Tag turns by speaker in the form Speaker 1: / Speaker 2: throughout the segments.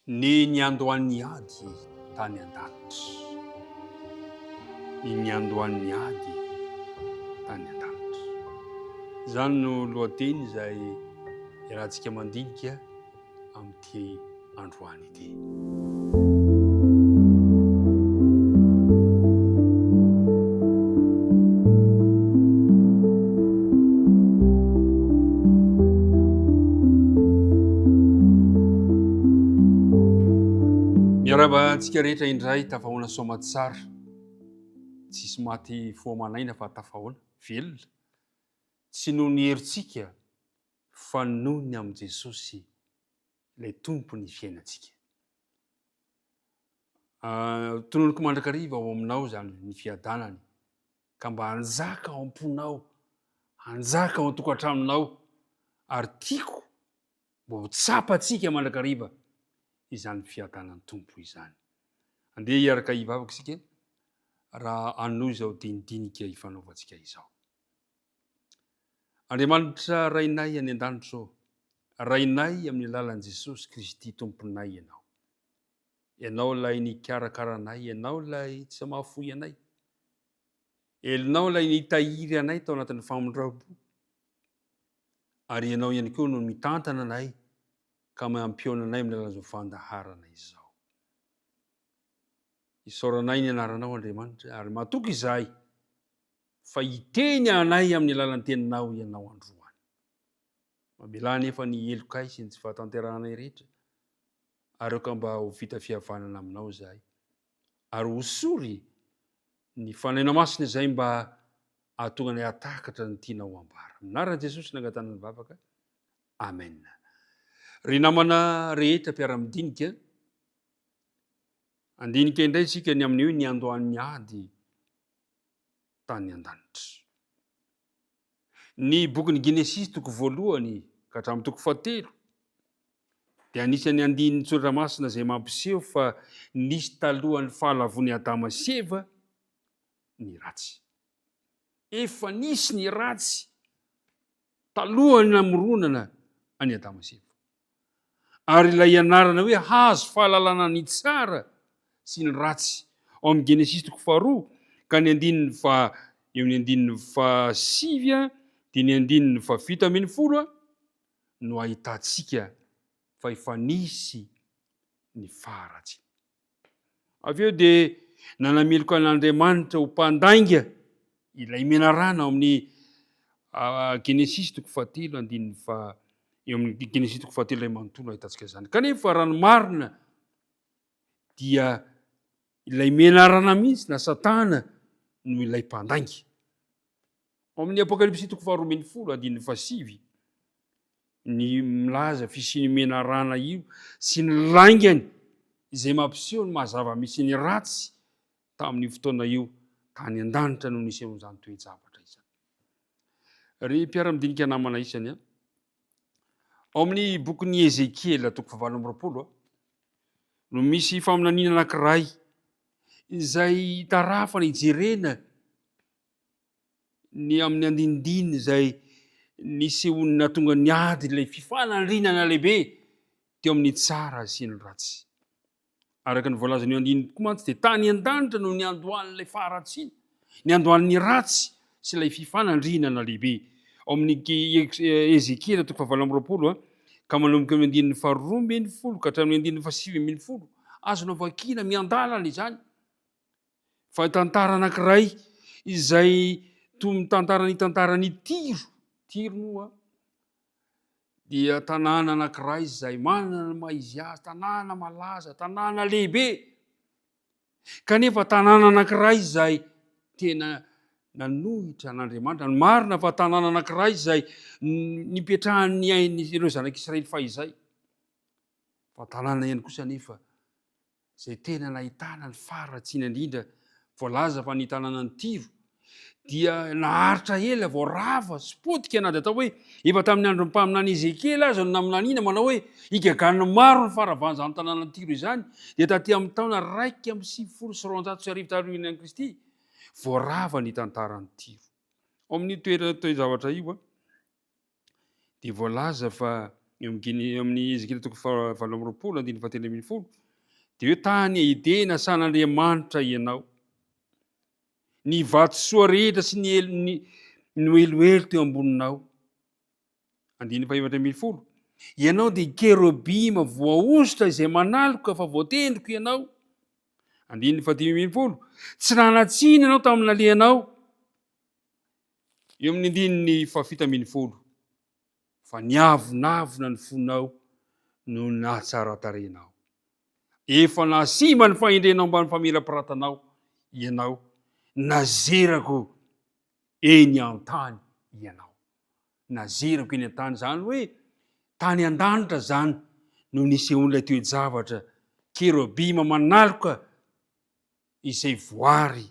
Speaker 1: Ny niandohan'ny ady tany an-danitra. Ny niandohan'ny ady tany an-danitra. Izany no lohateny izay iarahantsika mandinika amin'ity androany ity. Miarahaba antsika rehetra indray tafahoana soamatsara. Tsisy maty fo aman'aina fa tafahoana, velona. Tsy noho ny herintsika fa noho ny amin'i Jesosy ilay Tompo ny fiainantsika. Tononiko mandrakariva ao aminao izany ny fiadanany ka mba hanjaka ao am-ponao, hanjaka ao an-tokantranonao ary tiako mba ho tsapantsika mandrakariva izany fiadanan'ny Tompo izany. Andeha hiaraka hivavaka isika raha hanohy izao dinidinika ifanaovantsika izao. Andriamanitra Rainay any an-danitra ô, Rainay amin'ny alalan'i Jesosy Kristy Tomponay Ianao. Ianao ilay nikarakara anay, Ianao ilay tsy mahafoy anay. Ianao ilay nitahiry anay tao anatin'ny famindram-po. Ary Ianao ihany koa no mitantana anay ka mampihaona anay amin'ny alalan'izao fandaharana izao. Isaoranay ny anaranao Andriamanitra ary matoky izahay fa hiteny anay amin'ny alalan'ny teninao Ianao androany. Mamelà anefa ny helokay sy ny tsy fahatanterahanay rehetra, ary aoka mba ho vita fihavanana aminao izahay, ary hosory ny Fanahinao Masina izay mba hahatonga anay hahatakatra ny tianao hambara. Amin'ny anaran'i Jesosy no angatahana ny vavaka. Amen. Ry namana rehetra mpiara-midinika, andinika indray isika ny amin'ny hoe niandohan'ny ady tany an-danitra. Ny bokin'ny Genesisy toko voalohany ka hatramin'ny toko fahatelo dia anisan'ny andininy tsoratra masina izay mampiseho fa nisy talohan'ny fahalavoan'i Adama sy Eva ny ratsy. Efa nisy ny ratsy talohan'ny namoronana an'i Adama sy Eva. Ary ilay anarana hoe hazo fahalalana ny tsara sy ny ratsy ao amin'ny Genesisy toko faharoa ka ny andininy faha eo amin'ny andininy fahasivy dia ny andininy fahafito 17 no ahitantsika fa efa nisy ny faharatsiana. Avy eo dia nanameloka an'Andriamanitra ho mpandainga ilay menarana ao amin'ny Genesisy toko fahatelo andininy fa eo amin'ny Genesisy toko fahatelo iray manontolo ahitantsika izany. Kanefa raha ny marina dia ilay menarana mihitsy na Satana no ilay mpandainga. Ao amin'ny Apokalypsy toko faharoa 12 andininy fahasivy ny milaza fisian'io menarana io sy ny laingany izay mampiseho ny maha zava-misy ny ratsy tamin'io fotoana io tany an-danitra no nisehoan'izany toe-javatra izany. Ry mpiara-midinika namana isany a, ao amin'ny bokin'i Ezekiela toko fahavalo amby 20 no misy faminaniana anankiray izay itarafana ijerena ny amin'ny andinindiny izay nisehoan'ny nahatonga ny ady ilay fifanandrinana lehibe teo amin'ny tsara sy ny ratsy. Araka ny voalazan'io andininy tokoa mantsy dia tany an-danitra no niandohan'ilay faharatsiana, niandohan'ny ratsy sy ilay fifanandrinana lehibe. Ao amin'ny Ezekiela toko fahavalo amby 20 ka manomboka amin'ny andininy faharoa 12 ka hatramin'ny andininy fahasivy 12, azonao vakiana miandalana izany. Fa tantara anankiray izay toy mitantara ny tantaran'i Tyro. Tyro moa dia tanàna anankiray izay manana ny maha izy azy, tanàna malaza, tanàna lehibe. Kanefa tanàna anankiray izay tena nanohitra an'Andriamanitra. Ny marina fa tanàna anankiray izay nipetrahan'ny ain'ireo zanak'Israely fahizay. Fa tanàna ihany kosa anefa izay tena nahitana ny faharatsiana indrindra voalaza fa ny tanànan'i Tyro dia naharitra ela vao rava sy potika na dia atao hoe efa tamin'ny andron'ny mpaminany Ezekiela aza no naminaniana manao hoe higagan'ny maro ny faharavan'izany tanànan'i Tyro izany dia taty amin'ny taona 1291 taorian'i Kristy vao rava ny tantaran'i Tyro. Ao amin'io toerana toe-javatra io dia voalaza fa. eo amin'ny Ezekiela toko faha-28 andininy faha-13 dia hoe tany Edena sahan'Andriamanitra ianao. Ny vatosoa rehetra sy ny elo ny noeloelo teo amboninao. Andininy faha-14. Ianao dia kerobima voahosotra izay manaloka fa voatendriko ianao. Andininy faha-15. Tsy nanan-tsiny ianao tamin'ny nalehanao. Eo amin'ny andininy faha-17. Fa niavonavona ny fonao noho ny nahatsaran-tarehinao. Efa nahasimba ny fahendrenao mbamin'ny famirapiratanao ianao, nazerako eny an-tany ianao. Nazerako eny an-tany, izany hoe tany an-danitra izany no nisehoan'ilay toe-javatra, kerobima manaloka izay voary,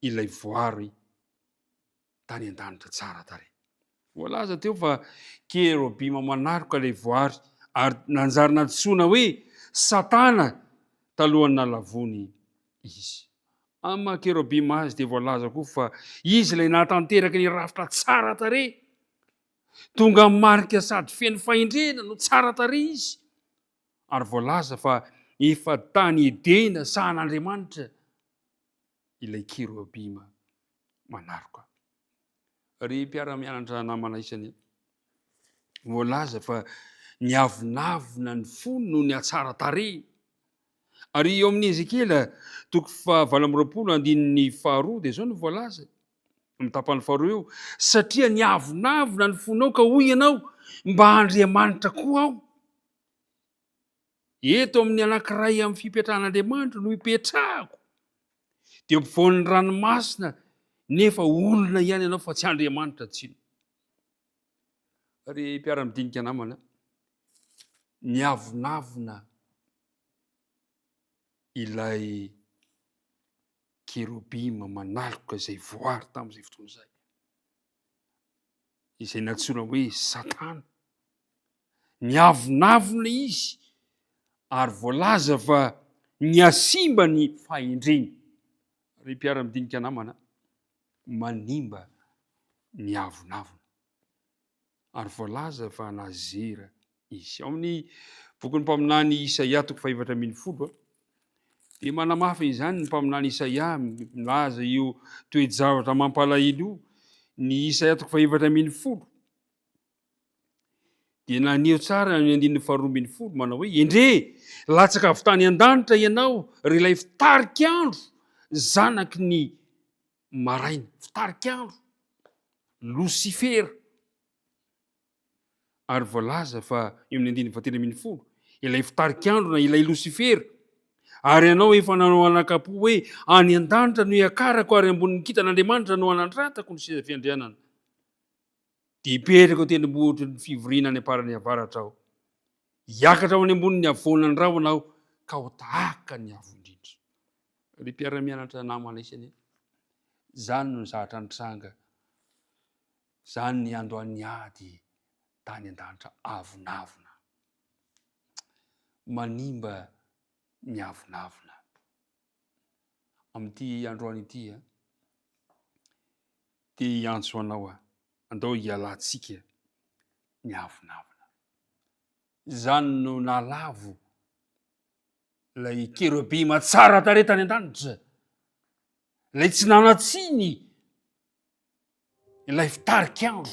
Speaker 1: ilay voary tany an-danitra tsara tarehy. Voalaza teo fa kerobima manaloka ilay voary ary nanjary nantsoina hoe Satana talohan'ny nahalavoany izy. Amin'ny maha kerobima azy dia voalaza koa fa izy ilay nahatanteraka ny rafitra tsara tarehy. Tonga marika sady feno fahendrena no tsara tarehy izy. Ary voalaza fa efa tany Edena sahan'Andriamanitra ilay kerobima manaroka. Ry mpiara-mianatra namana isany, voalaza fa niavonavona ny fony noho ny hatsaran-tarehiny. Ary eo amin'ny Ezekiela toko faha-28 andininy faharoa dia izao no voalaza, amin'ny tapany faharoa eo, satria niavonavona ny fonao ka hoy ianao, mba Andriamanitra koa aho. Eto amin'ny anankiray amin'ny fipetrahan'Andriamanitra no ipetrahako. Dia ampovoan'ny ranomasina nefa olona ihany ianao fa tsy Andriamanitra tsinona. Ry mpiara-midinika namana, niavonavona ilay kerobima manaloka izay voary tamin'izay fotoana izay, izay nantsoina hoe Satana. Niavonavona izy ary voalaza fa nihasimba ny fahendreny. Ry mpiara-midinika namana, manimba ny avonavona. Ary voalaza fa nazera izy. Ao amin'ny bokin'ny mpaminany Isaia toko faha-14 dia manamafy izany ny mpaminany Isaia milaza io toe-javatra mampalahelo io. Ny Isaia toko faha-14 dia naneho tsara ny andininy faha-12 manao hoe, Endrey, latsaka avy tany an-danitra ianao, ry ilay fitarik'andro, zanaky ny maraina. Fitarik'andro, Losifera. Ary voalaza fa eo amin'ny andininy faha-13, ilay fitarik'andro na ilay Losifera, ary ianao efa nanao anakam-po hoe, Any an-danitra no hiakarako ary ambonin'ny kintan'Andriamanitra no hanandratako ny seza fiandrianana. Dia hipetraka eo an-tendrombohitry ny fivoriana any am-parany avaratra aho. Hiakatra ho any ambonin'ny havoanan'ny rahona aho, ka ho tahaka ny Avo Indrindra. Ry mpiara-mianatra namana isany, izany no zatra nitranga, izany ny andohan'ny ady tany an-danitra avonavona. Manimba ny avonavona. Amin'ity androany ity, Te hiantso anao aho. Andao hialantsika ny avonavona. Izany no nahalavo ilay kerobima tsara tarehy tany an-danitra, ilay tsy nanan-tsiny, ilay fitarik'andro.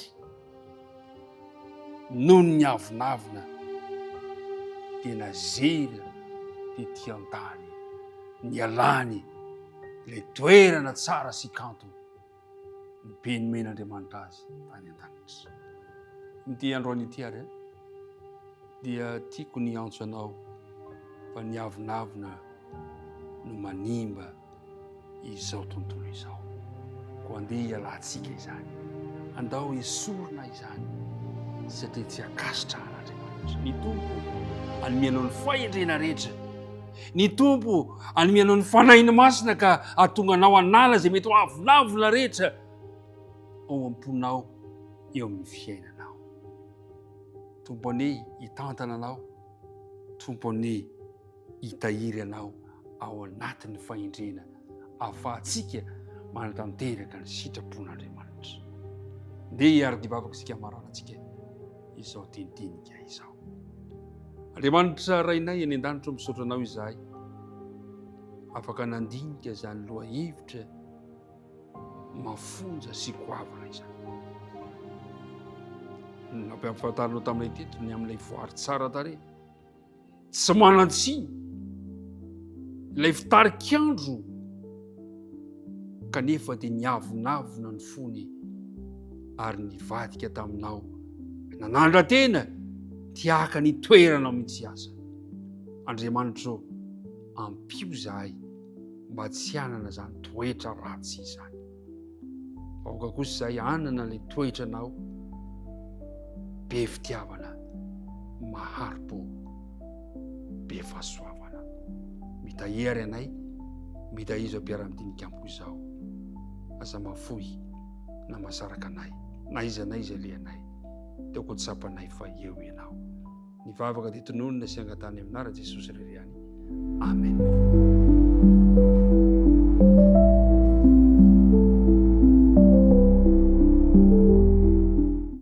Speaker 1: Noho ny avonavona dia nazera tety an-tany, nialany ilay toerana tsara sy kanto ny be nomen'Andriamanitra azy tany an-danitra. Ity androany ity ary dia tiako ny hiantso anao fa ny avonavona no manimba izao tontolo izao. Koa andeha hialantsika izany. Andao esorina izany satria tsy ankasitrahan'Andriamanitra. Ny Tompo hanome anao ny fahendrena rehetra. Ny Tompo hanome anao ny Fanahiny Masina ka hahatonga anao hanala izay mety ho avonavona rehetra ao am-ponao eo amin'ny fiainanao. Tompo anie hitantana anao, Tompo anie hitahiry anao ao anatin'ny fahendrena ahafahantsika manatanteraka ny sitrapon'Andriamanitra. Ndeha hiara-dibavaka isika hamarana antsika. Izao dinidinika izao. Andriamanitra Rainay any an-danitra, misaotra Anao izahay afaka nandinika izany lohahevitra mafonja sy goavana izany. Nampiampafantarinao taminay teto ny amin'ilay voary tsara tarehy. Tsy manan-tsiny ilay fitarik'andro kanefa dia niavonavona ny fony ary nivadika taminao nanandra-tena tiaka ny toeranao mihitsy aza. Andriamanitro ampio izahay mba tsy hanana izany toetra ratsy izany. Aoka kosa izahay hanana ilay toetranao be fitiavana, mahari-po, be fahasoavana. Mitahiry ary anay, mitahiry izao mpiara-midinika amiko izao. Aza mahafoy na mahasaraka anay, na iza na iza alehanay. Dia aoka ho tsapanay fa eo ianao. Ny vavaka dia tononina sy angatahana amin'ny anaran'i Jesosy irery ihany. Amen.